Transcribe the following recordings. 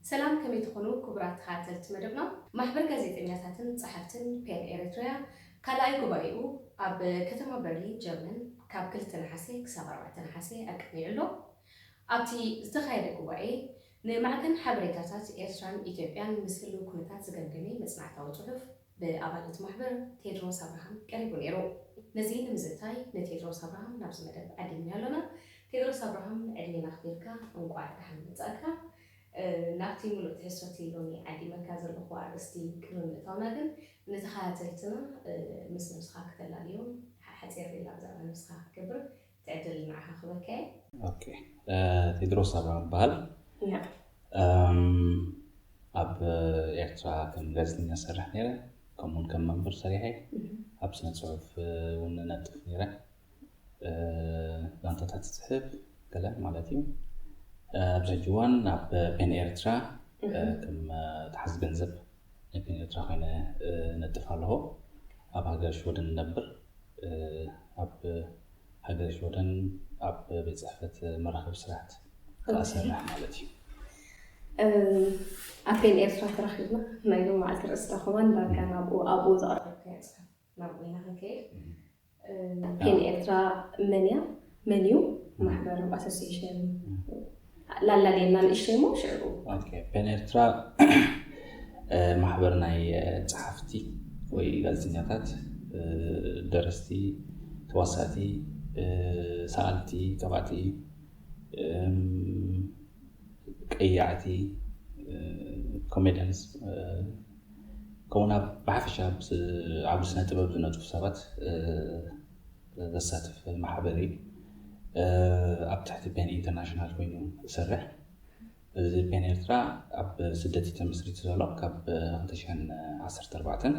ሰላም፣ ከመይ ትኾኑ ክቡራት ተኸታተልቲ መደብና? ማሕበር ጋዜጠኛታትን ጸሓፍትን ፔን ኤሪትሪያ ካልኣይ ጉባኤኡ ኣብ ከተማ በርሊን ጀርመን ካብ ክልተ ነሓሴ ክሳብ ኣርባዕተ ነሓሴ ኣቃኒዑ ኣሎ። ኣብቲ ዝተኻየደ ጉባኤ ንማዕከን ሓበሬታታት ኤርትራን ኢትዮጵያን ምስ ህልው ኩነታት ዝገምገመ መጽናዕታዊ ጽሑፍ ብኣባል እቲ ማሕበር ቴድሮስ ኣብርሃም ቀሪቡ ነይሩ። ነዚ ንምዝታይ ንቴድሮስ ኣብርሃም ናብዚ መደብ ዓዲምና ኣለና። ቴድሮስ ኣብርሃም፣ ዕድሜና ኣኽቢርካ እንቋዕ ደሓን መጻእካ። ናብቲ ሙሉእ ትሕዝቶቲ ሎሚ ዓዲመካ ዘለኹ ኣርእስቲ ቅድሚ ምእታውና ግን ንተኸታተልትና ምስ ነብስኻ ክተላልዮም ሓፂር ሌላ ብዛዕባ ነብስኻ ክትገብር ትዕድል ንዓኻ ክበካ እየ። ኦኬ፣ ቴድሮስ ኣብርሃም ይበሃል። ኣብ ኤርትራ ከም ጋዜጠኛ ሰርሕ ነይረ፣ ከምኡውን ከም መምህር ሰሪሐ ኣብ ስነ ፅሑፍ እውን ነጥፍ ነይረ። ዛንታታት ዝፅሕፍ ገለ ማለት እዩ። ኣብዚ ሕጂ እዋን ኣብ ፔን ኤርትራ ከም ተሓዝ ገንዘብ ናይ ፔን ኤርትራ ኮይነ ነጥፍ ኣለኹ። ኣብ ሃገር ሽወደን እነብር። ኣብ ሃገር ሽወደን ኣብ ቤት ፅሕፈት መራኸቢ ስራሕት ከኣ ሰርሕ ማለት እዩ። ኣብ ፔን ኤርትራ ተራኺብና ናይ ሎም መዓልቲ ርእሲ ረኸባን ዳርጋ ናብኡ ኣብኡ ዘቕረብካዮ ፅሑፍ ናብኡ ኢና ክንከይድ። ፔን ኤርትራ መን እያ? መን እዩ? ማሕበር ኣሶሲሽን ላላልየና ንእሽተይ እሞ ሽዕኡ ኦኬ፣ ፔን ኤርትራ ማሕበር ናይ ጸሓፍቲ ወይ ጋዜጠኛታት፣ ደረስቲ፣ ተዋሳእቲ፣ ሰኣልቲ፣ ቀባእቲ፣ ቀያዕቲ፣ ኮሜድያንስ ከምኡና ብሓፈሻ ኣብ ስነ ጥበብ ዝነጥፉ ሰባት ዘሳትፍ ማሕበር እዩ። ኣብ ትሕቲ ፔን ኢንተርናሽናል ኮይኑ ዝሰርሕ። እዚ ፔን ኤርትራ ኣብ ስደት እዩ ተመስሪቱ ዘሎ ካብ ክልተ ሽሕን ዓሰርተ ኣርባዕተን።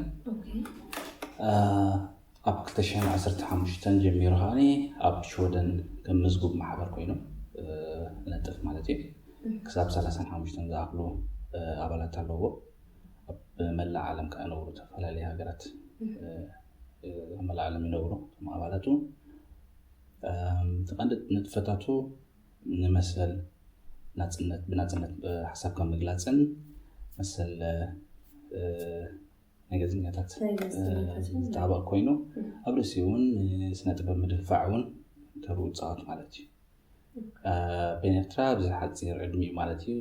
ኣብ ክልተ ሽሕን ዓሰርተ ሓሙሽተን ጀሚሩ ከዓኒ ኣብ ሽወደን ከም ምዝጉብ ማሕበር ኮይኑ ዝነጥፍ ማለት እዩ። ክሳብ ሰላሳን ሓሙሽተን ዝኣኽሉ ኣባላት ኣለዎ። ኣብ መላእ ዓለም ከኣ ነብሩ ዝተፈላለዩ ሃገራት ኣብ መላእ ዓለም ይነብሩ እቶም ኣባላቱ። እቲ ቀንዲ ንጥፈታቱ ንመሰል ናጽነት፣ ብናጽነት ሓሳብካ ምግላጽን መሰል ናይ ጋዜጠኛታት ዝጣበቕ ኮይኑ ኣብ ርእሲኡ እውን ስነ ጥበብ ምድንፋዕ እውን ተርኡ ይጻወት ማለት እዩ። ፔን ኤርትራ ኣብዚ ሓፂር ዕድሚኡ ማለት እዩ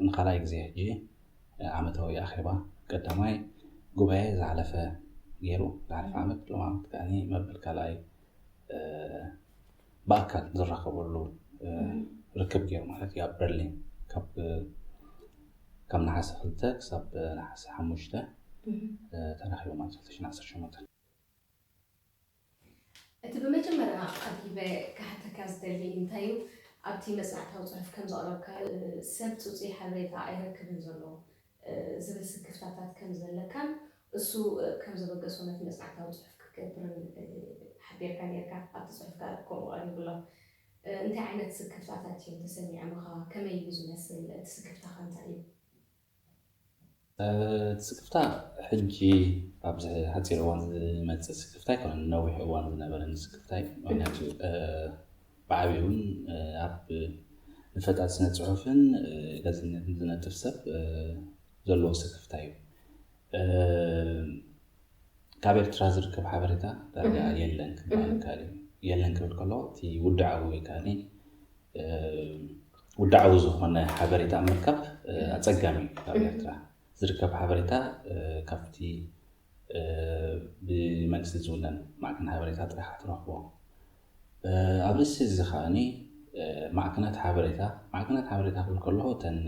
ንካልኣይ ግዜ ሕጂ ዓመታዊ ኣኼባ ቀዳማይ ጉባኤ ዝሓለፈ ገይሩ ዝሓለፈ ዓመት ሎም ዓመት ከዓኒ መበል ካልኣይ ብኣካል ዝራኸበሉ ርክብ ገይሩ ማለት እዩ ኣብ በርሊን ካብ ካብ ነሓሰ ክልተ ክሳብ ነሓሰ ሓሙሽተ ተራኺቡ ማለት ክልተ ሽሕን ዓሰርተ ሸሞንተን። እቲ ብመጀመርያ ኣድሂበ ክሓተካ ዝደሊ እንታይ እዩ ኣብቲ መጽናዕታዊ ጽሑፍ ከም ዘቕረብካዮ ሰብ ጽጹይ ሓበሬታ ኣይረክብን ዘሎ ዝብል ስክፍታታት ከም ዘለካን እሱ ከም ዘበገሶ ነቲ መጽናዕታዊ ጽሑፍ ክትገብርን ሓቢርካ ነርካ ኣብቲ ጽሑፍካ ከምኡ ቀሪቡ ኣሎ። እንታይ ዓይነት ስክፍታታት እዮም ተሰሚዖምኻ? ከመይ እዩ ዝመስል እቲ ስክፍታኻ እንታይ እዩ? እቲ ስክፍታ ሕጂ ኣብዚ ሓፂር እዋን ዝመፅእ ስክፍታ ኣይኮነን፣ ነዊሕ እዋን ዝነበረኒ ስክፍታ እዩ። ምክንያቱ ብዓብዩ እውን ኣብ ንፈጣር ስነ ፅሑፍን ጋዜጠኛትን ዝነጥፍ ሰብ ዘለዎ ስክፍታ እዩ። ካብ ኤርትራ ዝርከብ ሓበሬታ ዳርጋ የለን ክበሃል ይከኣል እዩ። የለን ክብል ከሎ እቲ ውድዓዊ ወይ ከዓ ውድዓዊ ዝኾነ ሓበሬታ ምርካብ ኣፀጋሚ እዩ። ካብ ኤርትራ ዝርከብ ሓበሬታ ካብቲ ብመንግስቲ ዝውነን ማዕከን ሓበሬታ ጥራሕ ትረኽቦ። ኣብዚ እዚ ከዓኒ ማዕከናት ሓበሬታ ማዕከናት ሓበሬታ ክብል ከለኹ እተን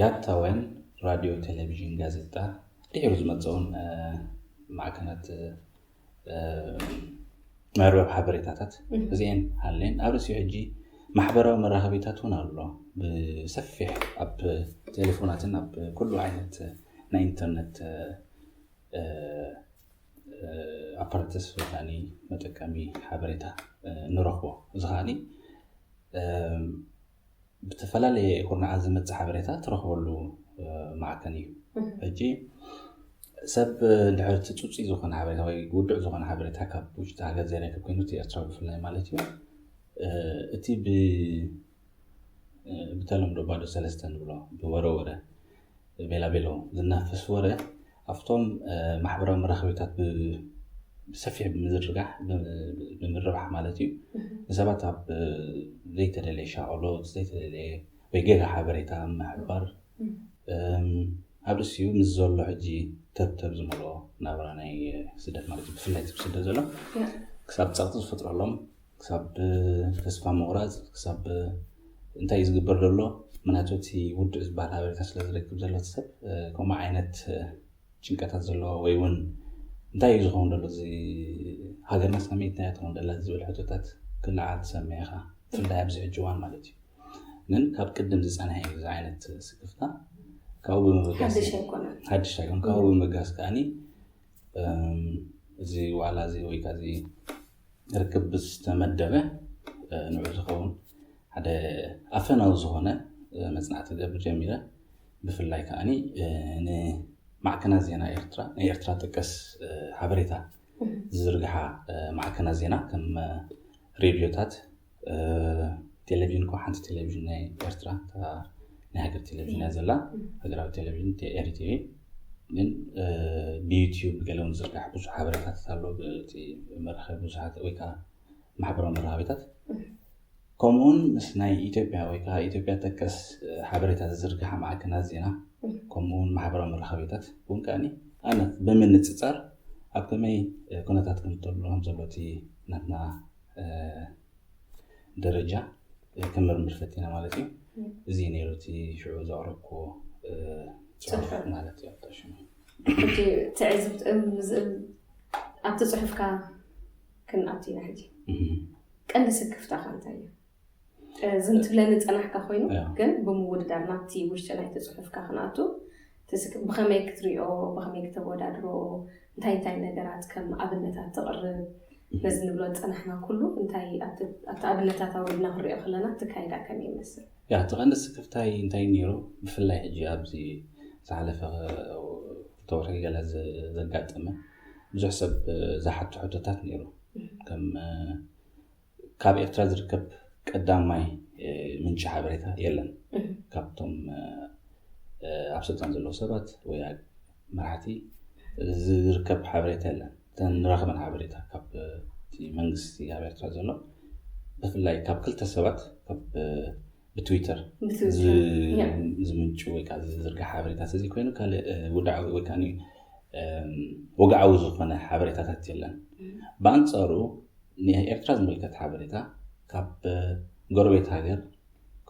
ያታውያን ራድዮ፣ ቴሌቪዥን፣ ጋዜጣ ድሒሩ ዝመፀውን ማዕከናት መርበብ ሓበሬታታት እዚአን ሃልየን ኣብ ርእሲኡ ሕጂ ማሕበራዊ መራኸቢታት እውን ኣሎ። ብሰፊሕ ኣብ ቴሌፎናትን ኣብ ኩሉ ዓይነት ናይ ኢንተርነት ኣፓራተስ ወይከዓኒ መጠቀሚ ሓበሬታ ንረኽቦ። እዚ ከዓኒ ብተፈላለየ ኩርናዓት ዝመፅእ ሓበሬታ ትረኽበሉ ማዕከን እዩ። ሕጂ ሰብ እንድሕር እቲ ፅፁይ ዝኾነ ሓበሬታ ወይ ውዱዕ ዝኾነ ሓበሬታ ካብ ውሽጢ ሃገር ዘይረክብ ኮይኑ እቲ ኤርትራዊ ብፍላይ ማለት እዩ እቲ ብ ብተለምዶ ባዶ ሰለስተ ንብሎ፣ ብወረ ወረ፣ ቤላ ቤሎ ዝናፈስ ወረ ኣብቶም ማሕበራዊ መራኸቢታት ብሰፊሕ ብምዝርጋሕ፣ ብምርባሕ ማለት እዩ። ንሰባት ኣብ ዘይተደለየ ሻቕሎት፣ ዘይተደለየ ወይ ጌጋ ሓበሬታ ምሕባር፣ ኣብ ርእሲኡ ምስ ዘሎ ሕጂ ተብተብ ዝመልኦ ናብራ ናይ ስደት ማለት እዩ። ብፍላይ እቲ ስደት ዘሎ ክሳብ ጸቕጢ ዝፈጥረሎም፣ ክሳብ ተስፋ ምቑራጽ፣ ክሳብ እንታይ እዩ ዝግበር ዘሎ፣ ምክንያቱ እቲ ውዱእ ዝበሃል ሓበሬታ ስለ ዝረክብ ዘሎ እቲ ሰብ ከምኡ ዓይነት ጭንቀታት ዘለዎ ወይ እውን እንታይ እዩ ዝኸውን ዘሎ፣ እዚ ሃገርናስ ከመይ ትናያ ትኸውን ደላ ዝብል ሕቶታት ክለዓል ትሰምዕ ኢኻ። ብፍላይ ኣብዚ ሕጂ እዋን ማለት እዩ። ግን ካብ ቅድም ዝጸንሐ እዩ እዚ ዓይነት ስክፍታ። ካብኡ ብምብጋስ ሓድሽ ኣይኮን። ካብኡ ብምብጋስ ከዓኒ እዚ ዋዕላ እዚ ወይ ከዓ እዚ ርክብ ዝተመደበ ንዑ ዝኸውን ሓደ ኣፈናዊ ዝኾነ መጽናዕቲ ክገብር ጀሚረ። ብፍላይ ከዓኒ ንማዕከናት ዜና ኤርትራ፣ ናይ ኤርትራ ጠቀስ ሓበሬታ ዝዝርግሓ ማዕከናት ዜና ከም ሬድዮታት፣ ቴሌቪዥን እኮ ሓንቲ ቴሌቪዥን ናይ ኤርትራ፣ ናይ ሃገር ቴሌቪዥን እያ ዘላ፣ ሃገራዊ ቴሌቪዥን ኤሪቲቪ። ግን ብዩቲዩብ ገለ እውን ዝርጋሕ ብዙሕ ሓበሬታታት ኣሎ፣ ብቲ መራኸቢ ብዙሓት ወይ ከዓ ማሕበራዊ መራኸቢታት። ከምኡውን ምስ ናይ ኢትዮጵያ ወይ ከዓ ኢትዮጵያ ጠቀስ ሓበሬታ ዝዝርግሓ ማዕከናት ዜና፣ ከምኡውን ማሕበራዊ መራኸቢታት እውን ከዓኒ ኣነ ብምንፅፃር ኣብ ከመይ ኩነታት ክምተሉ ከም ዘሎ እቲ ናትና ደረጃ ክምርምር ፈቲና ማለት እዩ። እዚ ነይሩ እቲ ሽዑ ዘቕረብኩዎ ጽሑፍ ማለት እዩ። ኣብታ ሽሙ ሕጂ ትዕዝብቲ እም ዝብል ኣብቲ ጽሑፍካ ክንኣቱ ኢና። ሕጂ ቀንዲ ስክፍታኻ እንታይ እዩ? ዝም ትብለኒ ጸናሕካ ኮይኑ ግን ብምውድዳር ናብቲ ውሽጢ ናይቲ ጽሑፍካ ክንኣቱ ብኸመይ ክትሪኦ፣ ብኸመይ ክተወዳድሮ፣ እንታይ እንታይ ነገራት ከም ኣብነታት ተቕርብ፣ ነዚ ንብሎ ዝጸናሕና ኩሉ እንታይ ኣብቲ ኣብነታት ኣውሪድና ክንሪኦ ከለና እቲ ካይዳ ከመይ ይመስል? ያ እቲ ቀንዲ ስክፍታይ እንታይ ነይሩ? ብፍላይ ሕጂ ኣብዚ ዝሓለፈ ተወርሒ ገለ ዘጋጠመ ብዙሕ ሰብ ዝሓቱ ሕቶታት ነይሩ። ከም ካብ ኤርትራ ዝርከብ ቀዳማይ ምንጪ ሓበሬታ የለን። ካብቶም ኣብ ስልጣን ዘለዉ ሰባት ወይ መራሕቲ ዝርከብ ሓበሬታ የለን። እተን ንረኽበን ሓበሬታ ካብ መንግስቲ ኣብ ኤርትራ ዘሎ ብፍላይ ካብ ክልተ ሰባት ካብ ብትዊተር ዝምንጩ ወይ ከዓ ዝዝርጋሕ ሓበሬታት እዚ ኮይኑ ካልእ ውድዓዊ ወይ ከዓ ወግዓዊ ዝኾነ ሓበሬታታት የለን። ብኣንፃሩ ንኤርትራ ዝምልከት ሓበሬታ ካብ ጎረቤት ሃገር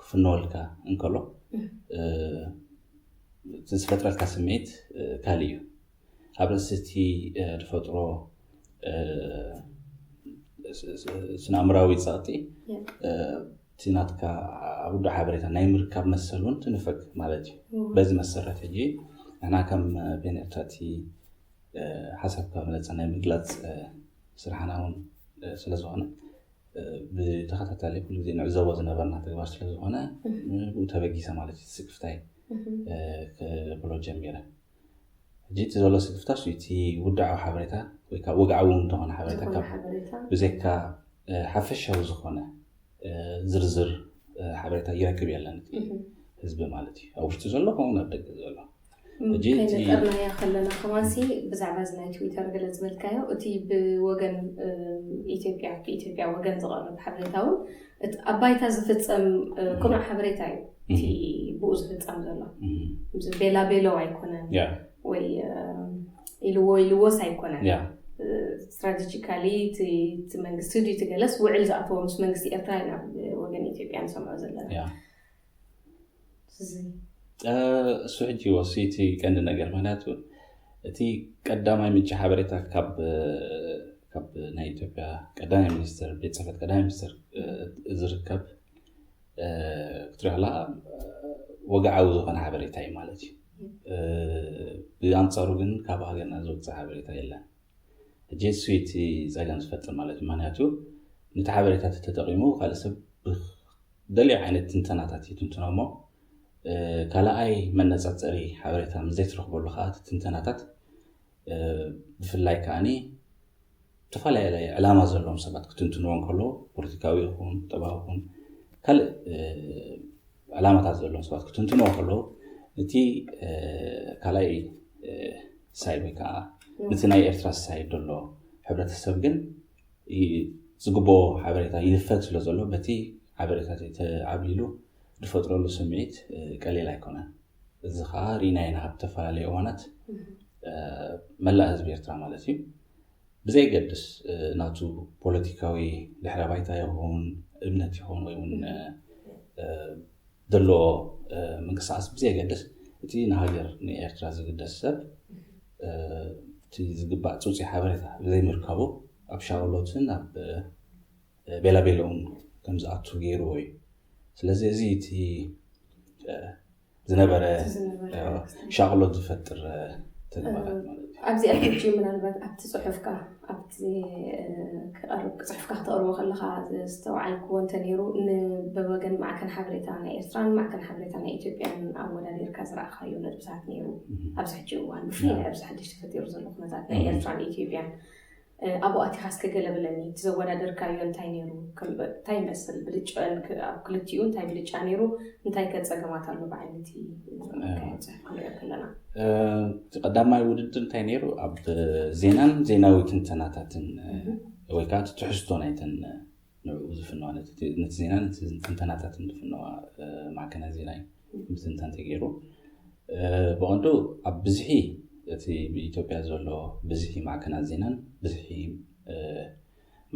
ክፍነወልካ እንከሎ ዝፈጥረልካ ስምዒት ካልእ እዩ። ኣብ ርእሲ እቲ ዝፈጥሮ ስነኣምራዊ ፀቕጢ እቲ ናትካ ኣብ ውዱእ ሓበሬታ ናይ ምርካብ መሰል እውን ትንፈግ ማለት እዩ። በዚ መሰረት ሕጂ ንሕና ከም ፔን ኤርትራ እቲ ሓሳብካ መለፀ ናይ ምግላፅ ስራሕና እውን ስለዝኾነ ብተኸታታሊ ኩሉ ግዜ ንዕዘቦ ዝነበርና ተግባር ስለዝኾነ ብኡ ተበጊሰ ማለት እዩ። ስክፍታይ ክብሎ ጀሚረ። ሕጂ እቲ ዘሎ ስክፍታ እሱ እቲ ውድዓዊ ሓበሬታ ወይ ከዓ ወግዓዊ እውን ዝኾነ ሓበሬታ ካብ ብዘይካ ሓፈሻዊ ዝኾነ ዝርዝር ሓበሬታ ይረክብ የለን እቲ ህዝቢ ማለት እዩ። ኣብ ውሽጢ ዘሎ ከምኡ ኣብ ደገ ዘሎ ሕጂ እቲ ከይነጠርናያ ከለና ከማሲ ብዛዕባ እዚ ናይ ትዊተር ገለ ዝበልካዮ እቲ ብወገን ኢትዮጵያ ብኢትዮጵያ ወገን ዝቐርብ ሓበሬታ እውን ኣብ ባይታ ዝፍፀም ቅኑዕ ሓበሬታ እዩ። እቲ ብኡ ዝፍፀም ዘሎ ቤላ ቤሎ ኣይኮነን ወይ ኢልዎ ኢልዎስ ኣይኮነን። ስትራቴጂካሊ እቲ መንግስቲ ድዩ ትገለስ ውዕል ዝኣተዎ ምስ መንግስቲ ኤርትራ ኢና ወገን ኢትዮጵያ ንሰምዖ ዘለና። እሱ ሕጂ ወሲ እቲ ቀንዲ ነገር ምክንያቱ እቲ ቀዳማይ ምንጪ ሓበሬታ ካብ ካብ ናይ ኢትዮጵያ ቀዳማይ ሚኒስትር ቤት ጽሕፈት ቀዳማይ ሚኒስትር ዝርከብ ክትሪኦ ከለካ ወግዓዊ ዝኾነ ሓበሬታ እዩ ማለት እዩ። ብኣንጻሩ ግን ካብ ሃገርና ዝወፅእ ሓበሬታ የለን። ሕጂ እሱ እቲ ፀገም ዝፈጥር ማለት እዩ። ምክንያቱ ነቲ ሓበሬታ ተጠቂሙ ካልእ ሰብ ደልዮ ዓይነት ትንተናታት ይትንትኖ እሞ ካልኣይ መነፃፀሪ ሓበሬታ ምስ ዘይትረኽበሉ ከዓ እቲ ትንተናታት ብፍላይ ከዓኒ ዝተፈላለየ ዕላማ ዘለዎም ሰባት ክትንትንዎ እንከሎ ፖለቲካዊ ይኹን ቁጠባዊ ይኹን ካልእ ዕላማታት ዘለዎም ሰባት ክትንትንዎ ከለዉ፣ እቲ ካልኣይ ሳይድ ወይ ከዓ ነቲ ናይ ኤርትራ ሳይድ ዘሎ ሕብረተሰብ ግን ዝግብኦ ሓበሬታ ይንፈግ ስለ ዘሎ፣ በቲ ሓበሬታ ተዓብሊሉ ዝፈጥረሉ ስምዒት ቀሊል ኣይኮነን። እዚ ከዓ ርኢናዮ ኢና ኣብ ዝተፈላለዩ እዋናት። መላእ ህዝቢ ኤርትራ ማለት እዩ፣ ብዘይገድስ ናቱ ፖለቲካዊ ድሕረ ባይታ ይኹን፣ እምነት ይኹን፣ ወይ እውን ዘለዎ ምንቅስቃስ ብዘይገድስ፣ እቲ ንሃገር ንኤርትራ ዝግደስ ሰብ እቲ ዝግባእ ፅውፂ ሓበሬታ ብዘይምርካቡ ኣብ ሻቕሎትን ኣብ ቤላቤለውን ከም ዝኣቱ ገይርዎ እዩ። ስለዚ እዚ እቲ ዝነበረ ሻቕሎት ዝፈጥር ተግባራት ማለት እዩ። ኣብዚኣ ሕጂ ምናልባት ኣብቲ ፅሑፍካ ኣብቲ ክቐርብ ፅሑፍካ ክተቕርቦ ከለካ ዝተወዓልክዎ እንተነይሩ፣ ንበወገን ማዕከን ሓበሬታ ናይ ኤርትራን ማዕከን ሓበሬታ ናይ ኢትዮጵያን ኣወዳዲርካ ዝረኣኻዮ ነጥብታት ነይሩ። ኣብዚ ሕጂ እዋን ብፍላይ ኣብዚ ሓድሽ ተፈጢሩ ዘሎ ኩነታት ናይ ኤርትራን ኢትዮጵያን ኣብኡ ኣቲኻ እስከ ገለ ብለኒ። እቲ ዘወዳደርካዮ እንታይ ነይሩ? እንታይ ይመስል ብልጫን ኣብ ክልቲኡ እንታይ ብልጫ ነይሩ? እንታይ ከ ፀገማት ኣሎ ብዓይነቲ ክንሪኦ ከለና? ቀዳማይ ውድድር እንታይ ነይሩ? ኣብ ዜናን ዜናዊ ትንተናታትን ወይ ከዓ ትሕዝቶ ናይተን ንኡ ዝፍነዋ ነቲ ዜና ነቲ ትንተናታትን ዝፍነዋ ማዕከናት ዜና እዩ ምትንታን ተገይሩ። ብቐንዱ ኣብ ብዝሒ እቲ ብኢትዮጵያ ዘሎ ብዝሒ ማዕከናት ዜናን ብዝሒ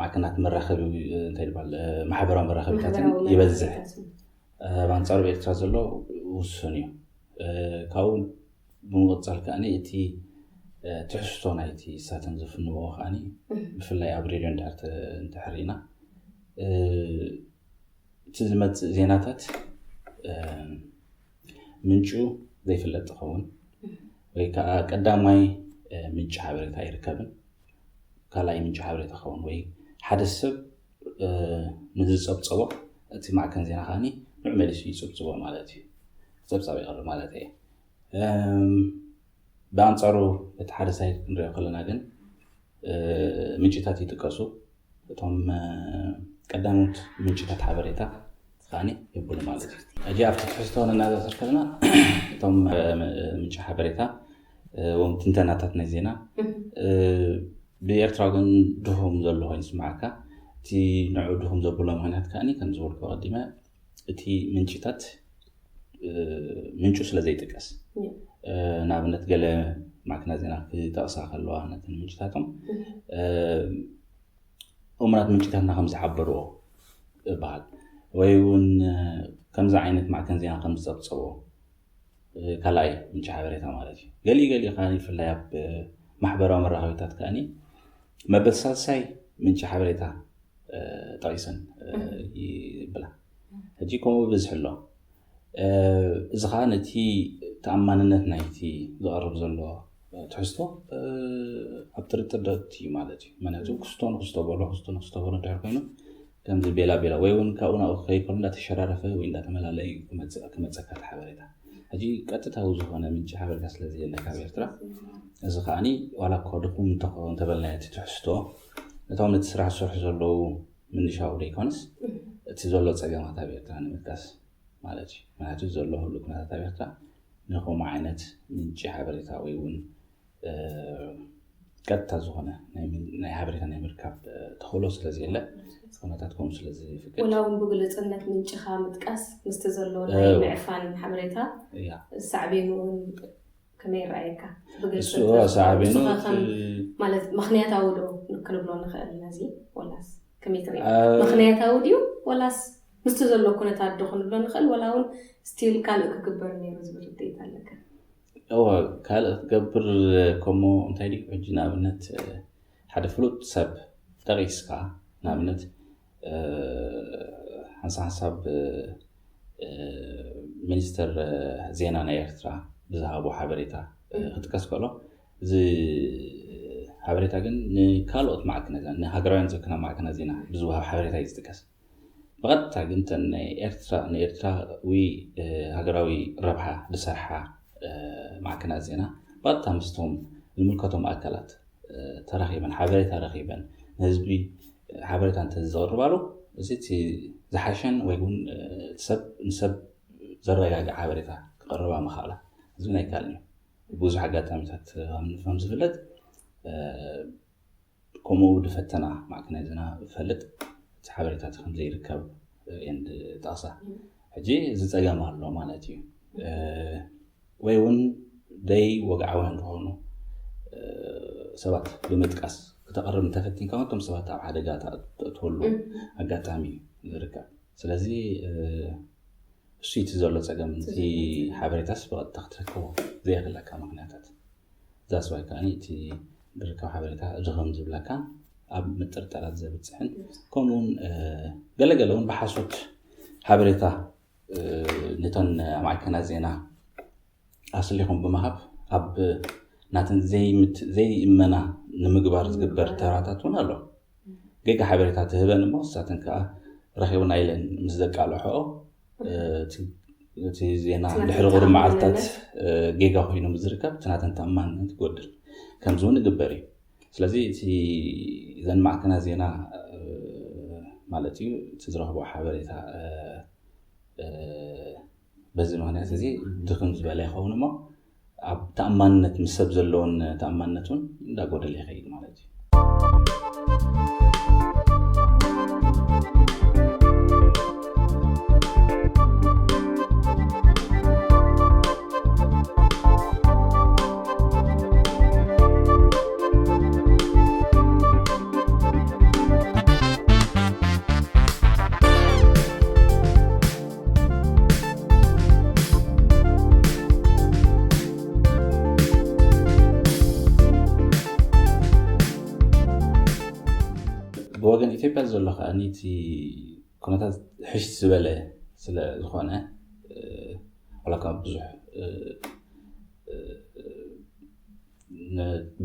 ማዕከናት መራኸቢ እንታይ ይባል ማሕበራዊ መራኸቢታትን ይበዝሕ። ብኣንፃሩ ኤርትራ ዘሎ ውሱን እዩ። ካብኡ ብምቕፃል ከኣ እቲ ትሕዝቶ ናይቲ ሳተን ዝፍንዎ ከኣ ብፍላይ ኣብ ሬድዮ እንድሕር ርኢና እቲ ዝመፅእ ዜናታት ምንጩ ዘይፍለጥ ይኸውን ወይ ከዓ ቀዳማይ ምንጭ ሓበሬታ ኣይርከብን። ካልኣይ ምንጭ ሓበሬታ ይኸውን ወይ ሓደ ሰብ ንዝፀብፀቦ እቲ ማዕከን ዜና ከኣ ንዑ መሊሱ ይፅብፅቦ ማለት እዩ። ፀብፃብ ይቐርብ ማለት እየ። ብኣንፃሩ እቲ ሓደ ሳይድ ክንሪኦ ከለና ግን ምንጭታት ይጥቀሱ። እቶም ቀዳሞት ምንጭታት ሓበሬታ ከኣ የብሉ ማለት እዩ። ሕጂ ኣብቲ ትሕዝቶ ነናዘር ከለና እቶም ምንጭ ሓበሬታ ወም ትንተናታት ናይ ዜና ብኤርትራ ግን ድኹም ዘሎ ኮይኑ ዝስምዓካ። እቲ ንዑ ድኹም ዘብሎ ምክንያት ከኣ ከም ዝበልኩ ቀዲመ እቲ ምንጭታት ምንጩ ስለ ዘይጥቀስ ንኣብነት ገለ ማዕከናት ዜና ክጠቕሳ ከለዋ ነተን ምንጭታቶም እሙናት ምንጭታትና ከም ዝሓበርዎ ይበሃል ወይ እውን ከምዚ ዓይነት ማዕከን ዜና ከም ዝፀብፀቦ ካልኣይ ምንጭ ሓበሬታ ማለት እዩ። ገሊኡ ገሊኡ ከዓ ብፍላይ ኣብ ማሕበራዊ መራኸቢታት ከዓ መበል ሳልሳይ ምንጭ ሓበሬታ ጠቒሰን ይብላ። ሕጂ ከምኡ ብዝሕ ኣሎ። እዚ ከዓ ነቲ ተኣማንነት ናይቲ ዝቐርብ ዘሎ ትሕዝቶ ኣብ ጥርጥር ደእቱ እዩ ማለት እዩ። ምክንያቱ ክስቶ ንክስቶ በሎ ክስቶ ንክስቶ በሎ እንድሕር ኮይኑ ከምዚ ቤላ ቤላ ወይ እውን ካብኡ ናብኡ ክኸይድ ከሎ እንዳተሸራረፈ ወይ እንዳተመላለየ እዩ ክመፅእ ክመፀካ እቲ ሓበሬታ። ሕጂ ቀጥታዊ ዝኾነ ምንጪ ሓበሬታ ስለ ዘየለ ካብ ኤርትራ እዚ ከዓኒ ዋላ እኳ ድኹም እንተኾ እንተበልናዮ እቲ ትሕዝቶ ነቶም ነቲ ስራሕ ዝሰርሑ ዘለዉ ምንሻው ደይኮነስ እቲ ዘሎ ፀገማት ኣብ ኤርትራ ንምጥቃስ ማለት እዩ። ምክንያቱ ዘሎ ህሉ ኩነታት ኣብ ኤርትራ ንከምኡ ዓይነት ምንጪ ሓበሬታ ወይ እውን ቀጥታ ዝኾነ ናይ ሓበሬታ ናይ ምርካብ ተኽእሎ ስለ ዘየለ ኩነታት ከምኡ ስለ ዝፍቅድ ወላ እውን ብግልፅነት ምንጭኻ ምጥቃስ ምስቲ ዘሎ ናይ ምዕፋን ሓበሬታ ሳዕቤኑ እውን ከመይ ይረኣየካ? ብግልፂ ሳዕቤኑ ማለት ምክንያታዊ ዶ ክንብሎ ንኽእል ነዚ ወላስ ከመይ ትርኢ? ምክንያታዊ ድዩ ወላስ ምስቲ ዘሎ ኩነታት ዶ ክንብሎ ንኽእል ወላ እውን ስቲል ካልእ ክግበር ነይሩ ዝብል ርድኢት ኣለካ? እወ ካልእ ክትገብር ከሞ እንታይ ድዩ ሕጂ ንኣብነት ሓደ ፍሉጥ ሰብ ጠቒስካ ንኣብነት ሓንሳ ሓንሳብ ሚኒስተር ዜና ናይ ኤርትራ ብዝሃቦ ሓበሬታ ክጥቀስ ከሎ እዚ ሓበሬታ ግን ንካልኦት ማዕከናት ዜና ንሃገራውያን ዘክና ማዕከናት ዜና ብዝወሃብ ሓበሬታ እዩ ዝጥቀስ። ብቐጥታ ግን እተን ናይ ኤርትራ ንኤርትራዊ ሃገራዊ ረብሓ ዝሰርሓ ማዕከናት ዜና ብቐጥታ ምስቶም ዝምልከቶም ኣካላት ተራኺበን ሓበሬታ ረኺበን ንህዝቢ ሓበሬታ እንተዘቕርባሉ እዚ እቲ ዝሓሸን ወይ እውን ሰብ ንሰብ ዘረጋግእ ሓበሬታ ክቐርባ ምኽኣላ፣ እዚ እውን ኣይከኣልን እዩ። ብዙሕ ኣጋጣሚታት ከም ዝፍለጥ፣ ከምኡ ዝፈተና ማዕከናት ዜና ዝፈልጥ እቲ ሓበሬታ ከም ዘይርከብ እየን ዝጠቕሳ። ሕጂ እዚ ጸገም ኣሎ ማለት እዩ። ወይ እውን ደይ ወግዓውያን ዝኾኑ ሰባት ብምጥቃስ ክተቕርብ እንተፈቲንካ፣ እቶም ሰባት ኣብ ሓደጋ ተእትወሉ ኣጋጣሚ እዩ ዝርከብ። ስለዚ እሱ እቲ ዘሎ ጸገም፣ እቲ ሓበሬታስ ብቐጥታ ክትረክቦ ዘይኽእለካ ምኽንያታት፣ ዛስዋይ ከኣ እቲ ዝርከብ ሓበሬታ ድኽም ዝብለካ፣ ኣብ ምጥርጠራት ዘብጽሕን፣ ከምኡውን ገለገለ እውን ብሓሶት ሓበሬታ ነተን ማዕከናት ዜና ኣስሊኹም ብምሃብ ኣብ ናተን ዘይምት ዘይእመና ንምግባር ዝግበር ተራታት እውን ኣሎ። ጌጋ ሓበሬታ ትህበን እሞ ንሳተን ከዓ ረኺብና ኢለን ምስ ዘቃልሖኦ፣ እቲ ዜና ድሕሪ ቁሩብ መዓልታት ጌጋ ኮይኑ ዝርከብ፣ እቲ ናተን ተኣማንነት ይጎድል። ከምዚ እውን ይግበር እዩ። ስለዚ እቲ ዘን ማዕከናት ዜና ማለት እዩ፣ እቲ ዝረኽቦ ሓበሬታ በዚ ምኽንያት እዚ ድኽም ዝበለ ይኸውን እሞ፣ ኣብ ተኣማንነት፣ ምስ ሰብ ዘለውን ተኣማንነት እውን እንዳጎደለ ይኸይድ ማለት እዩ። ብወገን ኢትዮጵያ ዘሎ ከኣ እቲ ኩነታት ሕሽ ዝበለ ስለ ዝኾነ፣ ዋላ ካብ ብዙሕ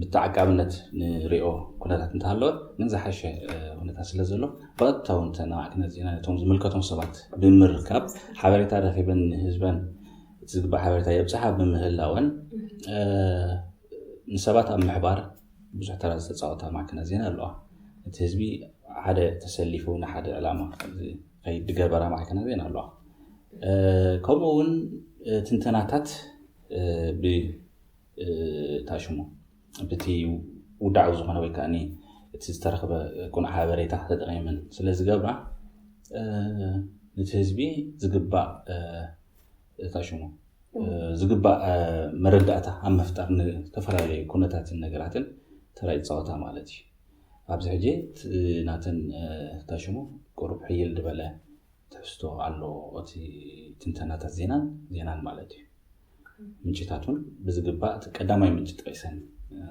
ብተዓቃብነት ንሪኦ ኩነታት እንተሃለወ፣ ግን ዝሓሸ ኩነታት ስለ ዘሎ፣ ብቐጥታ እውን ተን ማዕከናት ዜና ነቶም ዝምልከቶም ሰባት ብምርካብ ሓበሬታ ረኺበን ንህዝበን እቲ ዝግባእ ሓበሬታ የብፅሓ ብምህላወን፣ ንሰባት ኣብ ምሕባር ብዙሕ ተራ ዝተፃወታ ማዕከናት ዜና ኣለዋ። እቲ ህዝቢ ሓደ ተሰሊፉ ንሓደ ዕላማ ዝኸይድ ዝገበራ ማዕከናት ዜና ኣለዋ። ከምኡ እውን ትንተናታት ብ ታሽሙ ብቲ ውዳዊ ዝኾነ ወይ ከዓ እቲ ዝተረኽበ ቁኑዕ ሓበሬታ ተጠቂመን ስለ ዝገብራ፣ ነቲ ህዝቢ ዝግባእ ታሽሙ ዝግባእ መረዳእታ ኣብ ምፍጣር ንዝተፈላለዩ ኩነታትን ነገራትን ተራ ይፃወታ ማለት እዩ። ኣብዚ ሕጂ ናተን ታሽሙ ቁሩብ ሕይል ዝበለ ትሕዝቶ ኣሎ። እቲ ትንተናታት ዜናን ዜናን ማለት እዩ። ምንጭታት እውን ብዝግባእ እቲ ቀዳማይ ምንጭ ጠቂሰን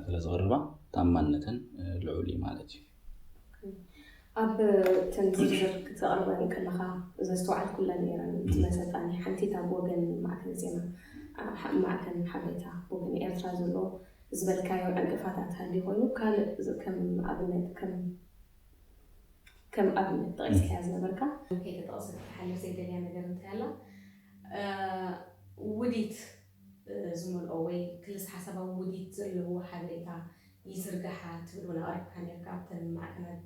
ስለ ዝቕርባ፣ ተኣማንነተን ልዑል እዩ ማለት እዩ። ኣብ እተን ዝርዝር ክተቕርበን ከለኻ ዘስተውዓልኩለን ነይረን። እቲ መሰጣኒ ሓንቲ እታ ብወገን ማዕከን ዜና፣ ማዕከን ሓበሬታ ብወገን ኤርትራ ዘሎ ዝበልካዮ ዕንቅፋታት ሃልዩ ኮይኑ፣ ካልእ ከም ኣብነት ከም ከም ኣብነት ጠቒስካያ ዝነበርካ፣ ከይተጠቕሰት ክትሓልፍ ዘይደልያ ነገር እንታይ ኣላ? ውዲት ዝመልኦ ወይ ክልስ ሓሳባዊ ውዲት ዘለዎ ሓበሬታ ይዝርጋሓ ትብል እውን ኣቕሪብካ ነርካ ኣብተን ማዕከናት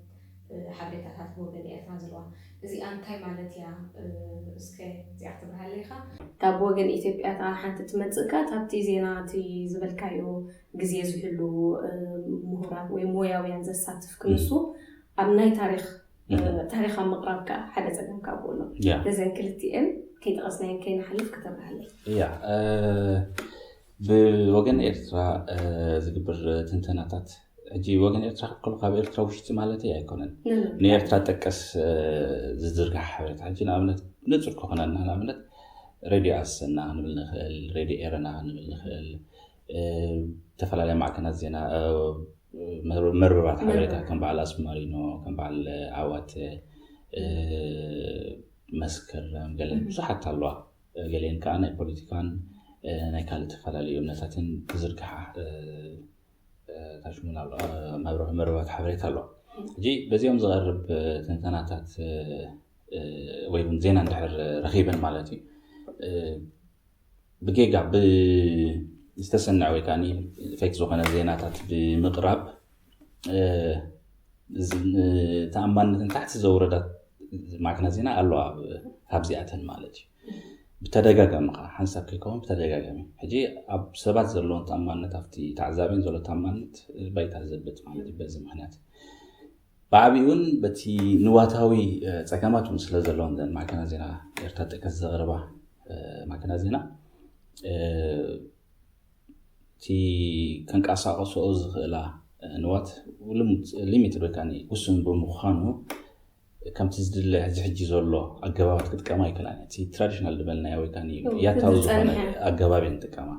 ሓበሬታታት ብወገን ኤርትራ ዘለዋ። እዚኣ እንታይ ማለት እያ? እስከ እዚኣ ክትብርሃለይ ኢኻ። ካብ ወገን ኢትዮጵያ እታ ሓንቲ ትመጽእካ፣ ካብቲ ዜና እቲ ዝበልካዮ ግዜ ዝህሉ ምሁራት ወይ ሞያውያን ዘሳትፍ ክንሱ ኣብ ናይ ታሪኽ ታሪኻ ምቕራብ ከዓ ሓደ ፀገም ካብኡ ኣሎ። ነዘን ክልቲኤን ከይጠቐስናየን ከይንሓልፍ ክተብርሃለይ። ያ ብወገን ኤርትራ ዝግብር ትንተናታት፣ ሕጂ ወገን ኤርትራ ክትከሉ ካብ ኤርትራ ውሽጢ ማለት ኣይኮነን። ንኤርትራ ጠቀስ ዝዝርጋሕ ሓበሬታ፣ ሕጂ ንኣብነት ንፁር ክኾነና፣ ንኣብነት ሬድዮ ኣሰና ክንብል ንኽእል፣ ሬድዮ ኤረና ክንብል ንኽእል፣ ዝተፈላለያ ማዕከናት ዜና፣ መርበባት ሓበሬታ ከም በዓል ኣስማሪኖ፣ ከም በዓል ዓዋተ፣ መስከረም፣ ገለን ብዙሓት ኣለዋ። ገለን ከዓ ናይ ፖለቲካን ናይ ካልእ ዝተፈላለዩ እምነታትን ዝዝርግሓ ታሽሙን ኣሎ፣ መርበባት ሓበሬታ ኣለዋ። ሕጂ በዚኦም ዝቐርብ ትንተናታት ወይ እውን ዜና እንድሕር ረኺበን ማለት እዩ፣ ብጌጋ ብዝተሰነዐ ወይ ከዓ ፌክ ዝኾነ ዜናታት ብምቕራብ ተኣማንነትን ታሕቲ ዘውረዳ ማዕከናት ዜና ኣለዋ ካብዚኣተን ማለት እዩ። ብተደጋጋሚ ከዓ ሓንሳብ ከይከውን ብተደጋጋሚ ሕጂ ኣብ ሰባት ዘለዎም ተኣማንነት ኣብቲ ተዓዛቢን ዘሎ ተኣማንነት ባይታ ዘብጥ ማለት እዩ። በዚ ምክንያት ብዓብኡ እውን በቲ ንዋታዊ ጸገማት እውን ስለ ዘለዎም ዘን ማዕከና ዜና ኤርትራ ጥቀስ ዘቕርባ ማዕከና ዜና እቲ ከንቀሳቐስኦ ዝኽእላ ንዋት ሊሚትድ ወይ ከዓ ውሱን ብምዃኑ ከምቲ ዝድለ እዚ ሕጂ ዘሎ ኣገባባት ክጥቀማ ኣይክእላን። እቲ ትራዲሽናል ዝበልናዮ ወይ ከዓ ያታዊ ዝኾነ ኣገባብ እየን ዝጥቀማ።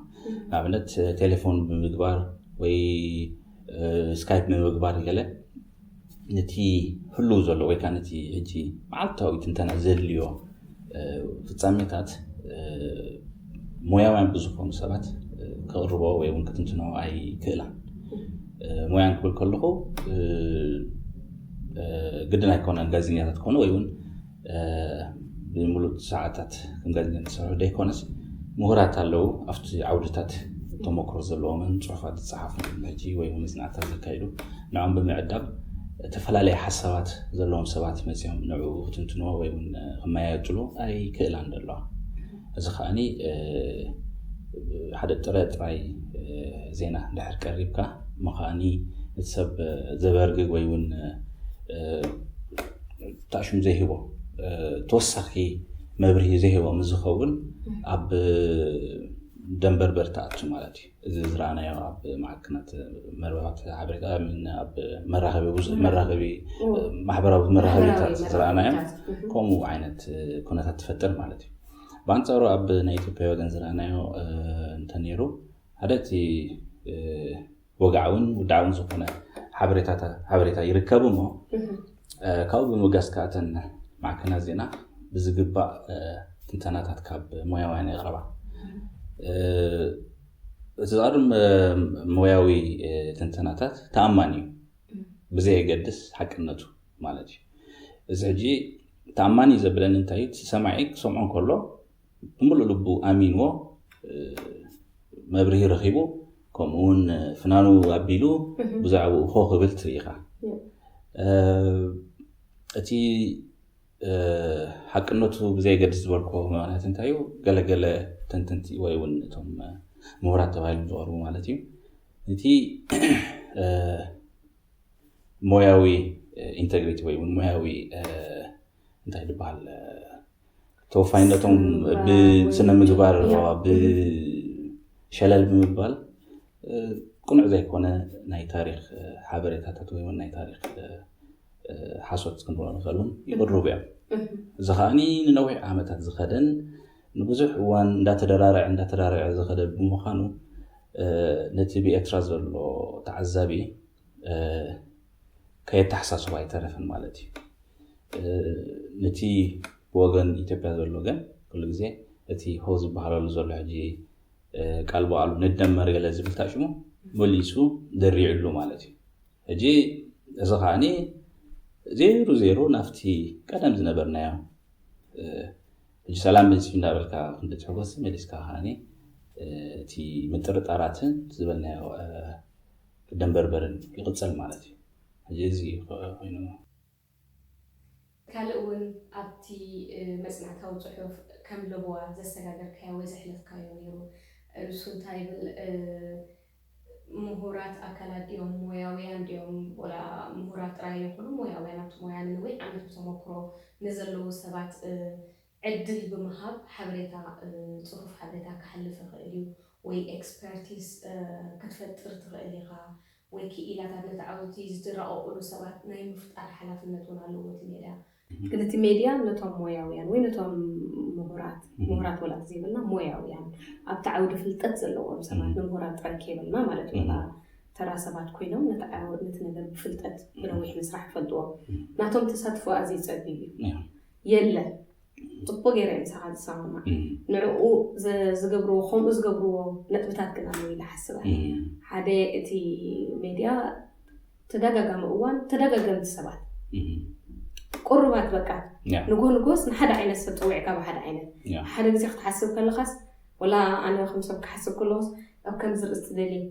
ንኣብነት ቴሌፎን ብምግባር ወይ ስካይፕ ብምግባር ገለ ነቲ ህልው ዘሎ ወይ ከዓ ነቲ ሕጂ መዓልታዊ ትንተና ዘድልዮ ፍጻሜታት ሞያውያን ብዝኾኑ ሰባት ክቕርቦ ወይ እውን ክትንትኖ ኣይክእላን። ሞያን ክብል ከለኹ ግድን ኣይኮነን ጋዜጠኛታት ክኾኑ ወይ እውን ብምሉእ ሰዓታት ከም ጋዜጠኛ ዝሰርሑ ዘይኮነስ ምሁራት ኣለዉ ኣብቲ ዓውድታት ተመክሮ ዘለዎምን ፅሑፋት ዝፀሓፉ ሕጂ ወይ እውን መፅናዕትታት ዘካይዱ ንዖም ብምዕዳም ዝተፈላለየ ሓሳባት ዘለዎም ሰባት መፅኦም ንዕኡ ክትንትንዎ ወይ እውን ክመያየጥሉ ኣይክእላን ዘለዋ። እዚ ከዓኒ ሓደ ጥረ ጥራይ ዜና እንድሕር ቀሪብካ እሞ ከዓኒ እቲ ሰብ ዘበርግግ ወይ እውን ታሽሙ ዘይህቦ ተወሳኺ መብርሂ ዘይህቦ ምዝኸውን ኣብ ደንበርበር ተኣቱ ማለት እዩ። እዚ ዝረኣናዮ ኣብ ማዕከናት መርበባት ሓበሬታ ኣብ መራኸቢ ብዙ መራኸቢ ማሕበራዊ መራኸቢታት ዝረኣናዮ ከምኡ ዓይነት ኩነታት ትፈጥር ማለት እዩ። ብኣንፃሩ ኣብ ናይ ኢትዮጵያ ወገን ዝረኣናዮ እንተነይሩ ሓደ እቲ ወግዓውን ውድዓውን ዝኾነ ሓበሬታ ይርከብ እሞ ካብኡ ብምብጋስ ከኣተን ማዕከናት ዜና ብዝግባእ ትንተናታት ካብ ሞያውያን የቕርባ። እቲ ዝቐርብ ሞያዊ ትንተናታት ተኣማኒ እዩ ብዘየገድስ ሓቅነቱ ማለት እዩ። እዚ ሕጂ ተኣማኒ ዘብለኒ እንታይ እዩ? እቲ ሰማዒ ክሰምዖ እንከሎ ብምሉእ ልቡ ኣሚንዎ መብርሂ ረኺቡ ከምኡ እውን ፍናኑ ኣቢሉ ብዛዕባኡ ኮ ክብል ትርኢ ኢኻ። እቲ ሓቅነቱ ብዘየገድስ ዝበልክዎ ምኽንያት እንታይ እዩ? ገለገለ ተንተንቲ ወይ እውን እቶም ምሁራት ተባሂሎም ዝቐርቡ ማለት እዩ ነቲ ሞያዊ ኢንተግሪቲ ወይ እውን ሞያዊ እንታይ ዝበሃል ተወፋይነቶም ብስነ ምግባር ብሸለል ብምባል ቅኑዕ ዘይኮነ ናይ ታሪክ ሓበሬታታት ወይ ናይ ታሪክ ሓሶት ክንብሎ ንኽእል እውን ይቕርቡ እዮም። እዚ ከዓኒ ንነዊሕ ዓመታት ዝኸደን ንብዙሕ እዋን እንዳተደራረዐ እንዳተደራረዐ ዝኸደ ብምዃኑ ነቲ ብኤርትራ ዘሎ ተዓዛቢ ከየተሓሳስቦ ኣይተረፈን ማለት እዩ። ነቲ ብወገን ኢትዮጵያ ዘሎ ግን ኩሉ ግዜ እቲ ሆ ዝበሃለሉ ዘሎ ሕጂ ቃል ብቓሉ ንደመር ገለ ዝብል ታሽሙ መሊሱ ደሪዕሉ ማለት እዩ። ሕጂ እዚ ከዓኒ ዜሩ ዜሩ ናብቲ ቀደም ዝነበርናዮ ሕጂ ሰላም በዚሑ እንዳበልካ ክንዲ ትሕጎስ መሊስካ ከዓኒ እቲ ምጥርጣራትን ዝበልናዮ ደንበርበርን ይቕፅል ማለት እዩ። ሕጂ እዚ ኮይኑ ካልእ እውን ኣብቲ መፅናዕታዊ ፅሑፍ ከም ለበዋ ዘሰጋገርካዮ ወይ ዘሕለፍካዮ ነይሩ። ንሱ እንታይ ይብል? ምሁራት ኣካላት ድዮም ሞያውያን ድዮም? ወላ ምሁራት ጥራይ ይኹኑ ሞያውያን ኣብቲ ሞያ ንነዊሕ ዓመት ብተመክሮ ንዘለዉ ሰባት ዕድል ብምሃብ ሓበሬታ፣ ፅፉፍ ሓበሬታ ክሓልፍ ይኽእል እዩ ወይ ኤክስፐርቲስ ክትፈጥር ትኽእል ኢኻ። ወይ ክኢላታት ነቲ ዓውዲ ዝድረቐቑሉ ሰባት ናይ ምፍጣር ሓላፍነት እውን ኣለዎ እቲ ሜድያ። ግን እቲ ሜድያ ነቶም ሞያውያን ወይ ነቶም ምሁራት ምሁራት ወላ ዘይብልና ሞያውያን ኣብቲ ዓውዲ ፍልጠት ዘለዎም ሰባት ንምሁራት ጥራይ ከይበልና ማለት እዩ። ወላ ተራ ሰባት ኮይኖም ነቲ ዓወት ነቲ ነገር ብፍልጠት ብነዊሕ ምስራሕ ይፈልጥዎ። ናቶም ተሳትፎ ኣዝዩ ጸቢብ እዩ። የለን ጽቡቅ ገይረ እየ ምሳኻ ዝሰማማዕ። ንዕኡ ዝገብርዎ ከምኡ ዝገብርዎ ነጥብታት ግን ኣለዉ ኢለ ሓስብ እየ። ሓደ እቲ ሜድያ ተደጋጋሚ እዋን ተደጋገምቲ ሰባት ቁሩባት በቃ ንጎ ንጎስ ንሓደ ዓይነት ሰብ ፀዊዕካ ብሓደ ዓይነት ሓደ ግዜ ክትሓስብ ከለካስ ወላ ኣነ ከም ሰብ ክሓስብ ከለኩስ ኣብ ከምዚ ርእስቲ ደልየ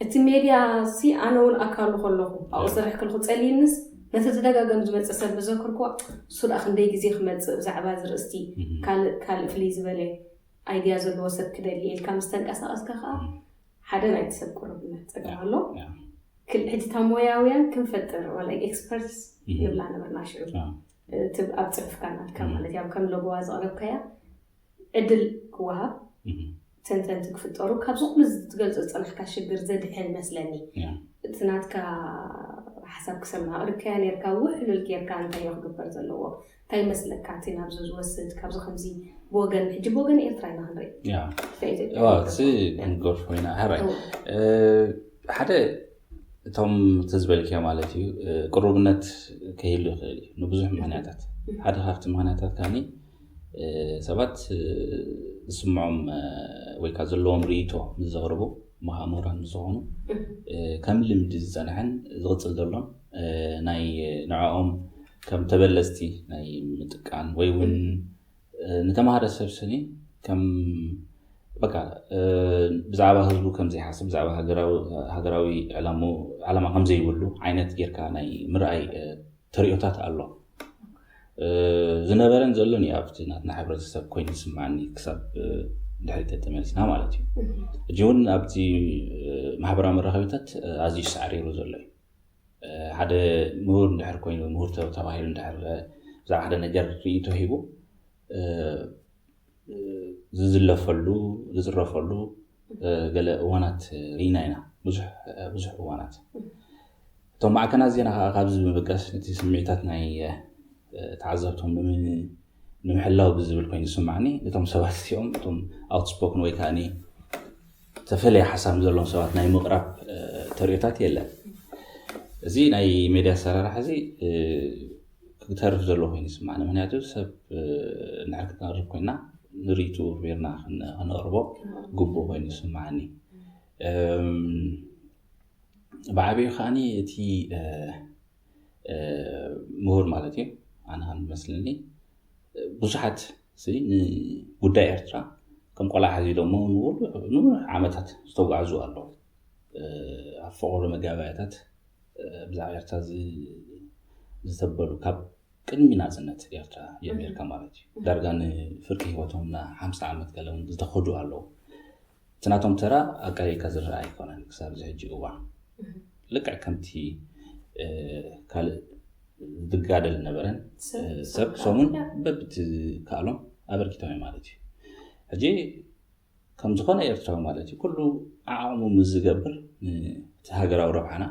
እቲ ሜድያ ሲ ኣነ እውን ኣካሉ ከለኹ ኣብኡ ዝሰርሕ ከለኩ ፀሊንስ ነቲ ተደጋገም ዝመፅእ ሰብ ብዘክርኩ እሱ ደኣ ክንደይ ግዜ ክመፅእ ብዛዕባ እዚ ርእስቲ ካልእ ካልእ ፍልይ ዝበለ ኣይድያ ዘለዎ ሰብ ክደሊ ኢልካ ምስ ተንቀሳቐስካ ከዓ ሓደ ናይቲ ሰብ ቅሩብነት ፀገም ኣሎ። ክል ሕጂ እታ ሞያውያን ክንፈጥር ዋላ ኤክስፐርትስ ንብላ ነበርና ሽዑ። እቲ ኣብ ፅሑፍካ ናትካ ማለት እዩ፣ ኣብ ከም ለጎዋ ዘቕረብካያ ዕድል ክወሃብ ተንተንቲ ክፍጠሩ ካብዚ ኩሉ ትገልጾ ዝጸናሕካ ሽግር ዘድሕን መስለኒ። እቲ ናትካ ሓሳብ ክሰምዕ ኣቕሪብካያ ነርካ፣ ውሕሉል ጌርካ እንታይ ክግበር ዘለዎ እንታይ ይመስለካ? እቲ ናብዚ ዝወስድ ካብዚ ከምዚ ብወገን ሕጂ ብወገን ኤርትራ ኢና ክንርኢ እቲ ንገርፎ ኢና ሕራይ ሓደ እቶም ተዝበልክዮ ማለት እዩ ቅሩብነት ከይህሉ ይኽእል እዩ ንብዙሕ ምክንያታት። ሓደ ካብቲ ምክንያታት ካኒ ሰባት ዝስምዖም ወይ ከዓ ዘለዎም ርእይቶ ምስ ዘቕርቡ ምሃሙራን ምስ ዝኾኑ ከም ልምዲ ዝፀንሐን ዝቕፅል ዘሎን ናይ ንዕኦም ከም ተበለፅቲ ናይ ምጥቃን ወይ እውን ንተማሃረ ሰብ ስኒ ከም በቃ ብዛዕባ ህዝቡ ከም ዘይሓስብ ብዛዕባ ሃገራዊ ዕላማ ከም ዘይብሉ ዓይነት ጌርካ ናይ ምርኣይ ተርእዮታት ኣሎ። ዝነበረን ዘሎን እዩ ኣብቲ ናትና ሕብረተሰብ ኮይኑ ዝስማዓኒ ክሳብ ድሕሪት ተመሊስና ማለት እዩ። ሕጂ እውን ኣብቲ ማሕበራዊ መራኸቢታት ኣዝዩ ሳዕሪሩ ዘሎ እዩ። ሓደ ምሁር እንድሕር ኮይኑ ምሁር ተባሂሉ እንድሕር ብዛዕባ ሓደ ነገር ርእይቶ ሂቡ ዝዝለፈሉ ዝፅረፈሉ ገለ እዋናት ርኢና ኢና። ብዙሕ እዋናት እቶም ማዕከናት ዜና ከዓ ካብዚ ብምብጋስ ነቲ ስምዒታት ናይ ተዓዘብቶም ንምሕላው ብዝብል ኮይኑ ዝስማዕኒ ነቶም ሰባት እዚኦም እቶም ኣውትስፖክን ወይ ከዓ ተፈለየ ሓሳብ ዘለዎም ሰባት ናይ ምቕራብ ተርእዮታት የለን። እዚ ናይ ሜድያ ኣሰራርሓ እዚ ክተርፍ ዘሎ ኮይኑ ይስማዕኒ። ምክንያቱ ሰብ እንድሕር ክተርፍ ኮይና ንሪቱ ርቢርና ክነቕርቦ ግቡእ ኮይኑ ይስማዕኒ። ብዓብዩ ከዓኒ እቲ ምሁር ማለት እዩ ኣነ ከም ዝመስለኒ ብዙሓት ንጉዳይ ኤርትራ ከም ቆልዓ ሓዚሎሞ ንብሉሕ ዓመታት ዝተጓዕዙ ኣለዉ። ኣብ ፈቐዶ መጋባእያታት ብዛዕባ ኤርትራ ዝተበሉ ካብ ቅድሚ ናፅነት ኤርትራ ጀሚርካ ማለት እዩ ዳርጋ ንፍርቂ ህይወቶም ና ሓምሳ ዓመት ገለ እውን ዝተኸዱ ኣለዉ። እቲ ናቶም ተራ ኣቃሊልካ ዝረኣ ኣይኮነን ክሳብ እዚ ሕጂ እዋን ልክዕ ከምቲ ካልእ ዝጋደል ነበረን ሰብ ሰሙን በብቲ ከኣሎም ኣበርኪቶም እዩ ማለት እዩ። ሕጂ ከም ዝኾነ ኤርትራዊ ማለት እዩ ኩሉ ዓቕሙ ምስ ዝገብር እቲ ሃገራዊ ረብሓና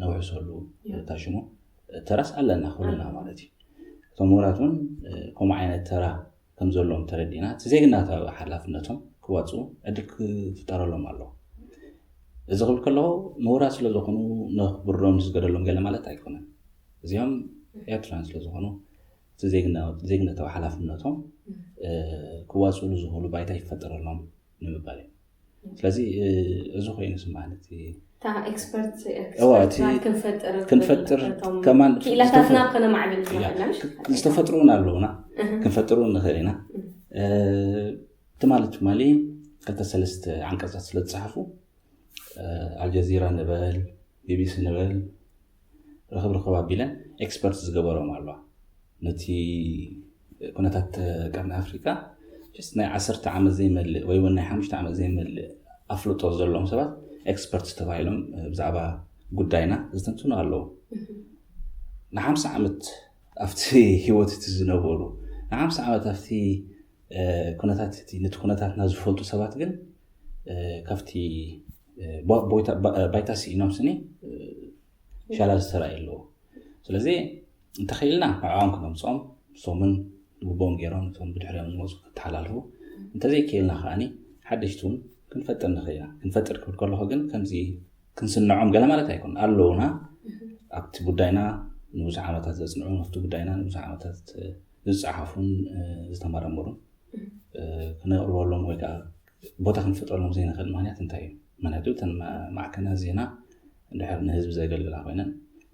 ነውሕሰሉ ታሽሙ ተራስ ኣለና ኩልና ማለት እዩ። እቶም ምሁራት እውን ከምኡ ዓይነት ተራ ከም ዘለዎም ተረዲእና እቲ ዜግናታዊ ሓላፍነቶም ክዋፅኡ ዕድል ክፍጠረሎም ኣለዎ። እዚ ክብል ከለኹ ምሁራት ስለ ዝኾኑ ነኽብሮም ዝገደሎም ገለ ማለት ኣይኮነን። እዚኦም ኤርትራን ስለ ዝኾኑ እቲ ዜግነታዊ ሓላፍነቶም ክዋፅሉ ዝኽእሉ ባይታ ይፈጠረሎም ንምባል እዩ። ስለዚ እዚ ኮይኑ ስማዕነት ክንፈጥር ከማን ክኢላታትና ከነማዕብል ዝተፈጥሩ እውን ኣለውና ክንፈጥር እውን ንኽእል ኢና። ትማሊ ትማሊ ክልተ ሰለስተ ዓንቀፃት ስለ ዝፀሓፉ ኣልጀዚራ ንበል ቢቢሲ ንበል ርኽብ ርኽብ ኣቢለን ኤክስፐርት ዝገበሮም ኣለዋ። ነቲ ኩነታት ቀርኒ ኣፍሪካ ስ ናይ ዓሰርተ ዓመት ዘይመልእ ወይ እውን ናይ ሓሙሽተ ዓመት ዘይመልእ ኣፍልጦ ዘለዎም ሰባት ኤክስፐርት ተባሂሎም ብዛዕባ ጉዳይና ዝተንትኑ ኣለዉ። ንሓምሳ ዓመት ኣብቲ ህይወት እቲ ዝነበሩ ንሓምሳ ዓመት ኣብቲ ኩነታት እቲ ነቲ ኩነታትና ዝፈልጡ ሰባት ግን ካብቲ ባይታ ስኢኖም ስኒ ሻላ ዝተረኣዩ ኣለዉ። ስለዚ እንተኽኢልና ንዕኦም ክነምፅኦም ንሶምን ግቦም ገይሮም እቶም ብድሕሪኦም ዝመፁ ከተሓላልፉ እንተዘይክኢልና ከዓኒ ሓደሽቲ እውን ክንፈጥር ንኽእል ኢና። ክንፈጥር ክብል ከለኹ ግን ከምዚ ክንስንዖም ገለ ማለት ኣይኮን ኣለውና ኣብቲ ጉዳይና ንብዙሕ ዓመታት ዘፅንዑ ኣብቲ ጉዳይና ንብዙሕ ዓመታት ዝፀሓፉን ዝተመረመሩን ክነቕርበሎም ወይ ከዓ ቦታ ክንፈጥረሎም ዘይንኽእል ምክንያት እንታይ እዩ? ምክንያቱ እተን ማዕከናት ዜና እንድሕር ንህዝቢ ዘገልግላ ኮይነን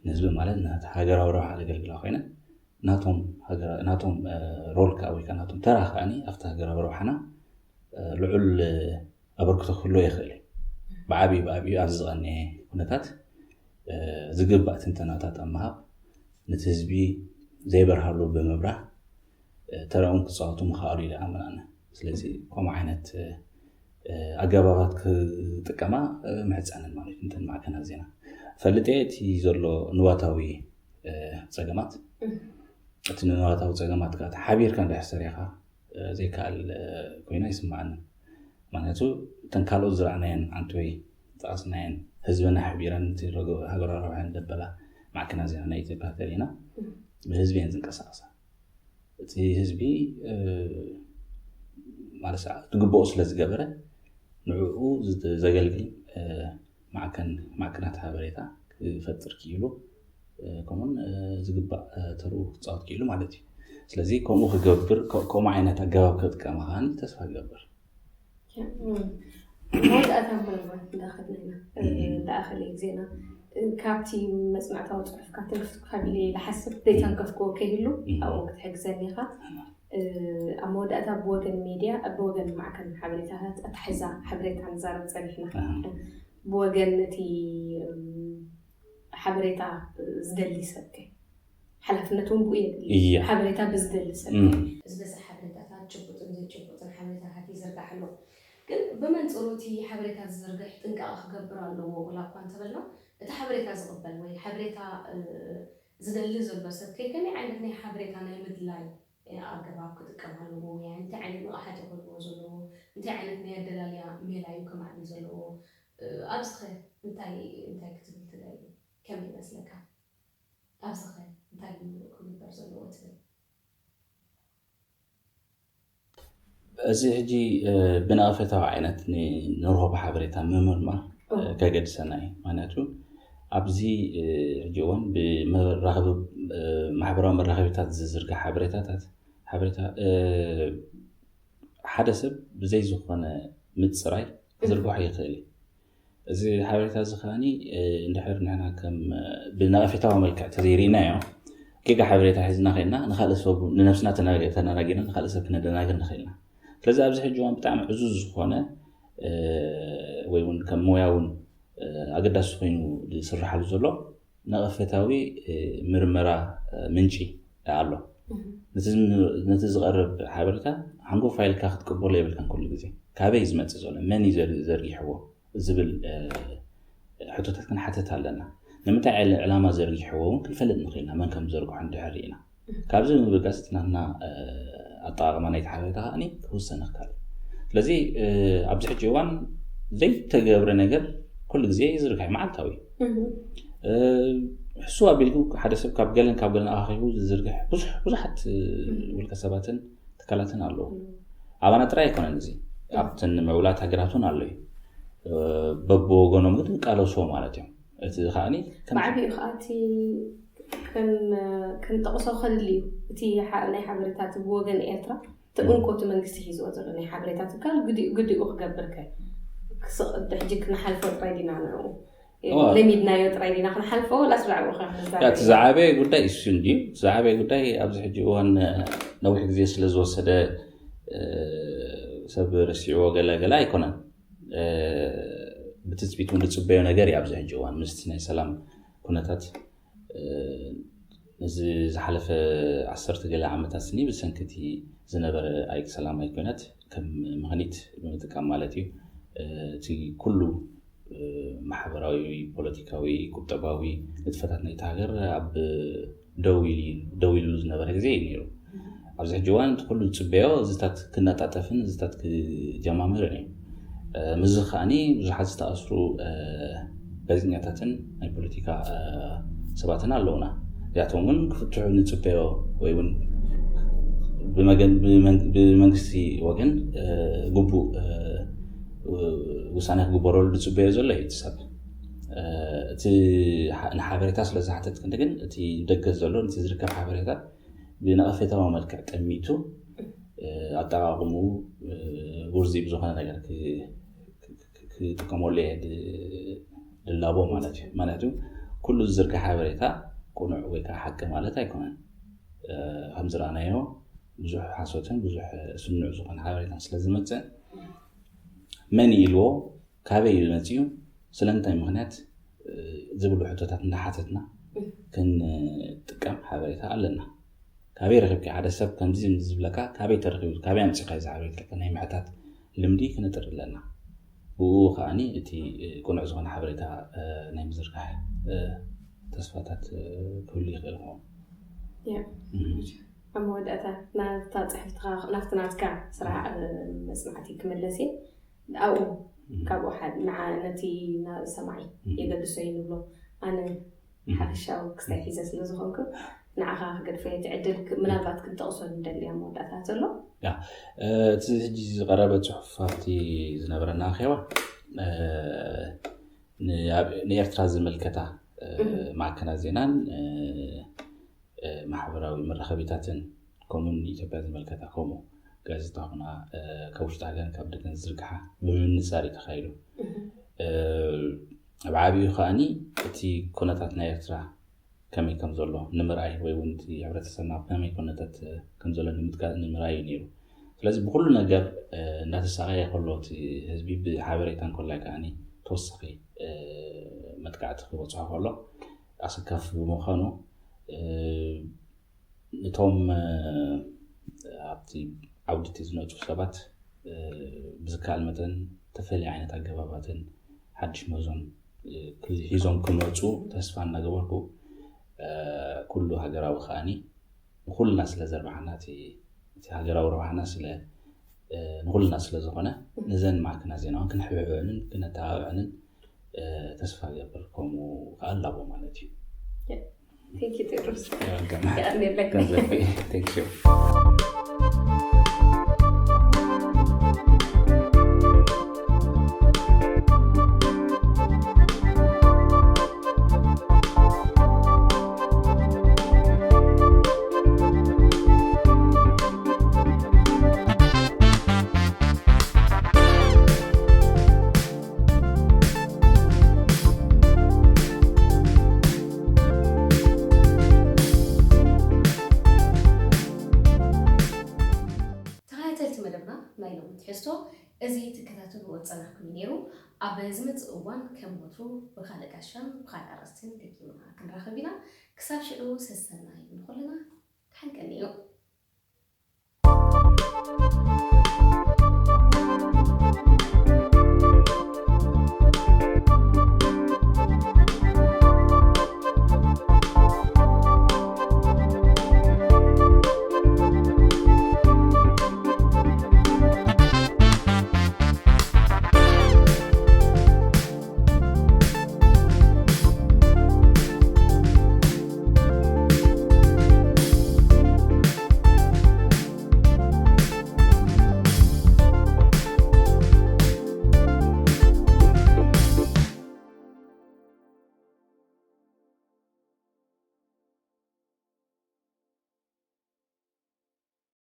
ንህዝቢ ማለት ነቲ ሃገራዊ ረብሓ ዘገልግላ ኮይነን ናቶም ሮል ከዓ ወይ ከዓ ናቶም ተራ ከዓኒ ኣብቲ ሃገራዊ ረብሓና ልዑል ኣበርክቶ ክህልዎ ይኽእል እዩ። ብዓብዩ ብዓብዩ ኣብዚ ዝቐነየ ኩነታት ዝግባእ ትንተናታት ኣብ ምሃብ ነቲ ህዝቢ ዘይበርሃሉ ብምብራህ ተራኦም ክፃወቱ ምኽኣሉ ኢለ ኣምን ኣነ። ስለዚ ከምኡ ዓይነት ኣገባባት ክጥቀማ ምሕፀንን ማለት እንትን ማዕከናት ዜና ፈልጠ እቲ ዘሎ ንዋታዊ ፀገማት እቲ ንዋታዊ ፀገማት ከዓ ሓቢርካ እንዳሕሰር ኢኻ ዘይከኣል ኮይና ይስማዓኒ። ምክንያቱ እተን ካልኦት ዝረኣናየን ዓንተወይ ዝጠቐስናየን ህዝብና ኣሕቢረን ሃገራዊ ረብሐን ደበላ ማዕከናት ዜና ናይ ኢትዮጵያ ተሪእና ብህዝቢ እየን ዝንቀሳቐሳ። እቲ ህዝቢ ማለት ትግብኦ ስለ ዝገበረ ንዕኡ ዘገልግል ማዕከን ማዕከናት ሓበሬታ ክፈጥር ክኢሉ ከምኡን ዝግባእ ተርኡ ክፃወት ክኢሉ ማለት እዩ። ስለዚ ከምኡ ክገብር ከምኡ ዓይነት ኣገባብ ክጥቀማ ከዓኒ ተስፋ ክገብር። መወዳእታ ምናልባት እንዳኸድና ኢና እንዳኣኸለ ግዜና ካብቲ መፅናዕታዊ ፅሑፍካ ተንክፍካ ቢለ ዝሓስብ ዘይተንከፍክዎ ከይህሉ ኣብኡ ክትሕግዘኒ ኢኻ። ኣብ መወዳእታ ብወገን ሜድያ ብወገን ማዕከን ሓበሬታታት ኣታሕዛ ሓበሬታ ንዛረብ ፀኒሕና። ብወገን እቲ ሓበሬታ ዝደሊ ሰብከ ሓላፍነት እውን ብኡ የድሊ። ሓበሬታ ብዝደሊ ሰብ ዝበዝሕ ሓበሬታታት ጭቡጥን ዘይጭቡጥን ሓበሬታታት ይዝርጋሕ ኣሎ። ግን ብመንፅሩ እቲ ሓበሬታ ዝዝርግሕ ጥንቃቐ ክገብር ኣለዎ። ወላ እኳ እንተበልና እቲ ሓበሬታ ዝቕበል ወይ ሓበሬታ ዝደሊ ዘሎ ሰብ ከ ከመይ ዓይነት ናይ ሓበሬታ ናይ ምድላይ ኣገባብ ክጥቀም ኣለዎ? ወይ እንታይ ዓይነት ንቕሓት ይኽህልዎ ዘለዎ? እንታይ ዓይነት ናይ ኣደላልያ ሜላ እዩ ከማዕብል ዘለዎ? ኣብዚ ኸ እንታይ እንታይ ክትብል ትደሊ? ከመይ ይመስለካ? ኣብዚ ኸ እንታይ እዩ ክግበር ዘለዎ ትብል? እዚ ሕጂ ብነቐፈታዊ ዓይነት ንረኸቦ ሓበሬታ ምምርማር ከገድሰና እዩ። ምክንያቱ ኣብዚ ሕጂ እዋን ብመራኸቢ ማሕበራዊ መራኸቢታት ዝዝርጋሕ ሓበሬታታት ሓበሬታ ሓደ ሰብ ብዘይ ዝኾነ ምፅራይ ክዝርግሖ ይኽእል እዩ። እዚ ሓበሬታ እዚ ከዓኒ እንድሕር ንሕና ከም ብነቐፌታዊ መልክዕ ተዘይርኢናዮ ጌጋ ሓበሬታ ሒዝና ከይድና ንካልእ ሰብ ንነብስና ተናጊርና ንካልእ ሰብ ክነደናግር ንኽእል ኢና። ስለዚ ኣብዚ ሕጂ እዋን ብጣዕሚ ዕዙዝ ዝኾነ ወይ እውን ከም ሞያ እውን ኣገዳሲ ኮይኑ ዝስርሓሉ ዘሎ ነቐፌታዊ ምርመራ ምንጪ ኣሎ። ነቲ ዝቐርብ ሓበሬታ ሓንጎፋ ኢልካ ክትቅበሎ የብልካን። ኩሉ ግዜ ካበይ ዝመፅእ ዘሎ መን እዩ ዘርጊሕዎ ዝብል ሕቶታት ክንሓትት ኣለና። ንምንታይ ዕላማ ዘርጊሕዎ እውን ክንፈልጥ ንኽእል ኢና፣ መን ከም ዝዘርግሖ እንድሕር ርኢና። ካብዚ ብምብጋስ እቲ ናትና ኣጠቓቕማ ናይቲ ሓበሬታ ከዓኒ ክውሰን ይኽእል። ስለዚ ኣብዚ ሕጂ እዋን ዘይተገብረ ነገር ኩሉ ግዜ ይዝርጋሕ መዓልታዊ። ሕሱብ ኣቢልኩ ሓደ ሰብ ካብ ገለን ካብ ገለን ኣኻኺቡ ዝዝርግሕ ብዙሓት ውልቀ ሰባትን ትካላትን ኣለዉ። ኣባና ጥራይ ኣይኮነን እዚ ኣብተን ምዕቡላት ሃገራት እውን ኣሎ እዩ። በብወገኖም ግን ይቃለሱ ማለት እዮም። እቲ ከዓኒ ከም ብዓቢኡ ከዓ እቲ ከም ክንጠቕሶ ከድሊ እዩ። እቲ ሓ- ናይ ሓበሬታ እቲ ብወገን ኤርትራ እቲ እንኮ እቲ መንግስቲ ሒዝዎ ዘሎ ናይ ሓበሬታ ትካል ግዲኡ ግዲኡ ክገብር ከ ክስቕ ሕጂ ክንሓልፎ ጥራይ ዲና ንዕኡ እዋ። ለሚድናዮ ጥራይ ዲና ክንሓልፎ ወላስ ብዛዕባኡ ከ ያ፣ እቲ ክንዛረብ ኢና? ዝዓበየ ጉዳይ እሱ እንድዩ። እቲ ዝዓበየ ጉዳይ ኣብዚ ሕጂ እዋን ነዊሕ ግዜ ስለ ዝወሰደ ሰብ ረሲዕዎ ገለ ገለ ኣይኮነን። ብትፅቢት እውን ዝፅበዮ ነገር እዩ። ኣብዚ ሕጂ እዋን ምስቲ ናይ ሰላም ኩነታት እዚ ዝሓለፈ ዓሰርተ ገለ ዓመታት ስኒ ብሰንኪ እቲ ዝነበረ ኣይክ ሰላማዊ ኩነት ከም ምኽኒት ብምጥቃም ማለት እዩ እቲ ኩሉ ማሕበራዊ፣ ፖለቲካዊ፣ ቁጠባዊ ንጥፈታት ናይቲ ሃገር ኣብ ደው ኢሉ ዝነበረ ግዜ እዩ ነይሩ። ኣብዚ ሕጂ እዋን እቲ ኩሉ ዝፅበዮ እዚታት ክነጣጠፍን እዚታት ክጀማምርን እዩ። ምስዚ ከዓኒ ብዙሓት ዝተኣስሩ ጋዜጠኛታትን ናይ ፖለቲካ ሰባትን ኣለውና። እዚኣቶም እውን ክፍትሑ ንፅበዮ ወይ እውን ብመንግስቲ ወገን ግቡእ ውሳነ ክግበረሉ ዝፅበዮ ዘሎ እዩ እቲ ሰብ። እቲ ንሓበሬታ ስለ ዝሓተት ክንዲ ግን እቲ ደገ ዘሎ ነቲ ዝርከብ ሓበሬታ ብነቐፌታዊ መልክዕ ጠሚቱ ኣጠቓቕሙ ውርዚ ብዝኾነ ነገር ክጥቀመሉ እየ ድላቦ ማለት እዩ። ማለቱ ኩሉ ዝዝርጋ ሓበሬታ ቁኑዕ ወይ ከዓ ሓቂ ማለት ኣይኮነን። ከም ዝረኣናዮ ብዙሕ ሓሶትን ብዙሕ ስኑዕ ዝኾነ ሓበሬታን ስለ ዝመፅእ መን ኢልዎ ካበይ እዩ መፂኡ ስለምንታይ ምኽንያት ዝብሉ ሕቶታት እንዳሓተትና ክንጥቀም ሓበሬታ ኣለና። ካበይ ረኺብካ ሓደ ሰብ ከምዚ ዝብለካ ካበይ ተረኺቡ ካበይ ኣምፂኻ እዚ ሓበሬታ ናይ ምሕታት ልምዲ ክነጥር ኣለና። ብኡ ከዓኒ እቲ ቅኑዕ ዝኾነ ሓበሬታ ናይ ምዝርጋሕ ተስፋታት ክህሉ ይኽእል ኸውን። ኣብ መወዳእታ ናብታ ፅሕፍትኻ ናብቲ ናትካ ስራሕ መፅናዕቲ ክምለስ እየ ኣብኡ ካብኡ ሓደ ንዓ ነቲ ሰማዒ የገድሶ እዩ ንብሎ ኣነ ሓፈሻዊ ክስታይ ሒዘ ስለ ዝኾንኩ ንዓኻ ክገድፎ እየ እቲ ዕድል ምናልባት ክንጠቕሶ ንደሊ ኣብ መወዳእታ ዘሎ እቲ ሕጂ ዝቐረበ ፅሑፍ ኣብቲ ዝነበረና ኣኼባ ንኤርትራ ዝምልከታ ማዕከናት ዜናን ማሕበራዊ መራኸቢታትን ከምኡ ንኢትዮጵያ ዝመልከታ ከምኡ ጋዜጣ ኹና ካብ ውሽጢ ሃገርን ካብ ደገን ዝዝርግሓ ብምንፃር እዩ ተኻይዱ። ኣብ ዓብዩ ከዓኒ እቲ ኩነታት ናይ ኤርትራ ከመይ ከም ዘሎ ንምርኣይ ወይ እውን እቲ ሕብረተሰብና ከመይ ኩነታት ከም ዘሎ ንምጥቃ ንምርኣይ እዩ ነይሩ። ስለዚ ብኩሉ ነገር እንዳተሳቀየ ከሎ እቲ ህዝቢ ብሓበሬታ እንኮላይ ከዓኒ ተወሳኺ መጥቃዕቲ ክበፅሖ ከሎ ኣሰካፊ ብምዃኑ እቶም ኣብቲ ዓውድቲ ዝነፁ ሰባት ብዝከኣል መጠን ተፈለየ ዓይነት ኣገባባትን ሓድሽ መዞን ሒዞም ክመፁ ተስፋ እናገበርኩ ኩሉ ሃገራዊ ከዓኒ ንኩልና ስለ ዘርባሓና እቲ ሃገራዊ ረባሕና ስለ ንኩልና ስለ ዝኾነ ነዘን ማዕከናት ዜና እውን ክንሕብሕበንን ክነተባብዐንን ተስፋ ገብር ከምኡ ከዓ ኣላቦ ማለት እዩ። ቴድሮስ ተኸታተልቲ መደብና ናይ ሎሚ ትሕዝቶ እዚ ትከታተልዎ ዝፀናሕኩም እዩ ነይሩ። ኣብ ዝመፅእ እዋን ከም ወትሩ ብካልእ ጋሻን ብካልእ ኣርእስትን ደጊምና ክንራኸብ ኢና። ክሳብ ሽዑ ሰሰናዩ ንኹልና ተሓንቀኒ እዩ።